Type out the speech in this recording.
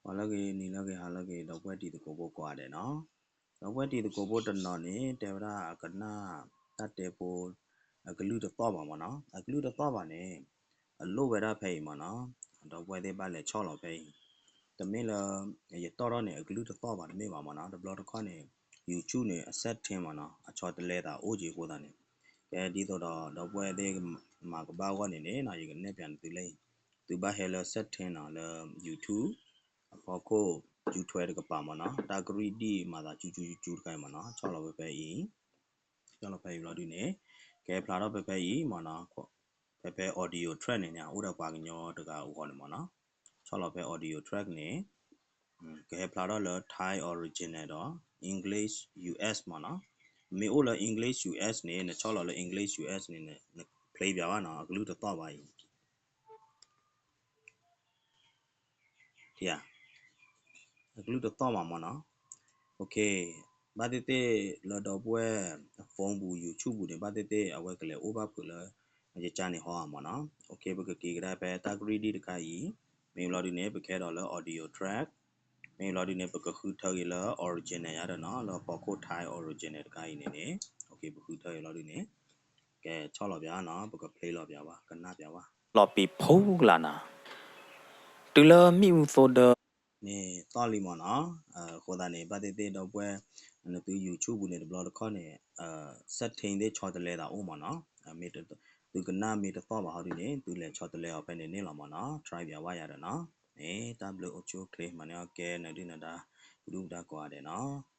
ဂီၤလၢအဂ့ၤ နံၤလၢအဂ့ၤ ဟါလၢအဂ့ၤ ဒီပုၢ်ဝဲၢ်တံၤသကိးဖိကိးဂၤဒဲးနီၤ. ဒီပုၢ်ဝဲၢ်တံၤသကိးဖိတနီၤန့ၣ် တဲဝဲဒၣ်အကနၣ်တၢ်တဲဖိ အကလုၢ်တသီၣ်ဘၣ်မ့ၢ်နီၤ. အကလုၢ်တသီၣ်ဘၣ်န့ၣ် အလိၣ်ဝဲဒၣ်ဖဲအံၤမ့ၢ်နီၤ. ဒီပုၢ်ဝဲၢ်သ့ၣ်ဘၣ်လဲၤဆီၣ်လီၤဖဲအံၤ. တမ့ၢ်လၢ ယတီၣ်ထီၣ်န့ၣ် အကလုၢ်တသီၣ်ဘၣ်တမ့ၢ်ဘၣ်မ့ၢ်နီၤ. တဘျီတခီၣ်န့ၣ် YouTube န့ၣ် အ setting မ့ၢ်နီၤ အဆီတလဲသးအိၣ်က့ၤအဃိသတးန့ၣ် ကဲဒ်သိးဒီး ဒီပုၢ်ဝဲၢ်သ့ၣ်မၤကဘၣ်အဂီၢ်န့ၣ်န့ၣ်နီၤ ယကနဲၣ်ပၠးနသုလၢအံၤ. သုဘၣ်ဟဲလၢ setting နီၤ လၢ YouTube အဖီခိၣ် ယူထွဲတကပၤမ့ၢ်နီၤ တၢ်ကရံၣ်ဒံၣ်မၤသးကၠူကၠူကၠူတခါအံၤမ့ၢ်နီၤ ဆီၣ်လီၤဖဲဖဲအံၤ. ဆီၣ်လီၤဖဲအံၤဘျီဒုန့ၣ် ကဟဲဖျါထီၣ်ဖဲဖဲအံၤမ့ၢ်နီၤ ဖဲဖဲ audio track န့ၣ်န့ၣ် အိၣ်ဒီးပှၤကညီတဂၤအဂီၢ်န့ၣ်မ့ၢ်နီၤ. ဆီၣ်လီၤဖဲ audio track န့ၣ် ကဟဲဖျါထီၣ်လၢ Thai original ဒီး English U S မ့ၢ်နီၤ. မ့ၢ်အိၣ်လၢ English U S န့ၣ် နဆီၣ်လီၤလၢ English U S န့ၣ် န play ပၠးဘၣ်နီၤ အကလုၢ်တသီၣ်ဘၣ်အံၤ အကလုၢ်တသီၣ်ဘၣ်မ့ၢ်နီၤ. ဘၣ်သ့ၣ်သ့ၣ်လၢဒီပုၢ်ဝဲၢ် phone ပူၤ YouTube ပူၤန့ၣ် ဘၣ်သ့ၣ်သ့ၣ် အဝဲကလဲၤအိၣ်ဘၣ်ဖုးလၢ ယကါန့ၣ်ဟီဧါမ့ၢ်နီၤ. ပကက့ၤကဒါဖဲတၢ်ကရံၣ်ဒံၣ်တခါအံၤ မ့ၢ်ဘျီဒုန့ၣ် ပကဟဲဒီးလၢ audio track မ့ၢ်ဘျီဒုန့ၣ် ပကဃုထၢက့ၤလၢ original ယါဒီးနီၤ လၢအဖီခိၣ် Thai original တခါအံၤန့ၣ်န့ၣ် ပဃုထၢက့ၤဘျီဒုန့ၣ် ကဲဆီၣ်လီၤပၠးနီၤ ပက play လီၤပၠးဝဲ ကနၣ်ပၠးဝဲ လီၤပံာ်ဖိကလာ်နၤ တုၤလၢမ့ၣ်အူသိဒီ န့ၣ်သီၣ်လံမ့ၢ်နီၤ. အဃိသတးန့ၣ် ဘၣ်သ့ၣ်သ့ၣ်ဒီပုၢ်ဝဲၢ် နသု YouTube ပူၤန့ၣ် တဘျီတခီၣ်န့ၣ် setting သ့ၣ်ဆီတလဲသးအိၣ်မ့ၢ်နီၤ. သုကနၣ်မ့ၢ်တသီၣ်ဘၣ်ဟီဒုန့ၣ် သုလဲၤဆီတလဲအီၤဖဲန့ၣ်န့ၣ်လီၤမ့ၢ်နီၤ. try ပၠးဝဲယါဒီးနီၤ. န့ၣ် တၢ်ဘျုးအိၣ်ဆူၣ်အိၣ်ချ့ မၤန့ၢ်အီၣ်ကဲနဒုၣ်နဒါ ပဒုၣ်ပဒါကိးဂၤဒဲးနီၤ.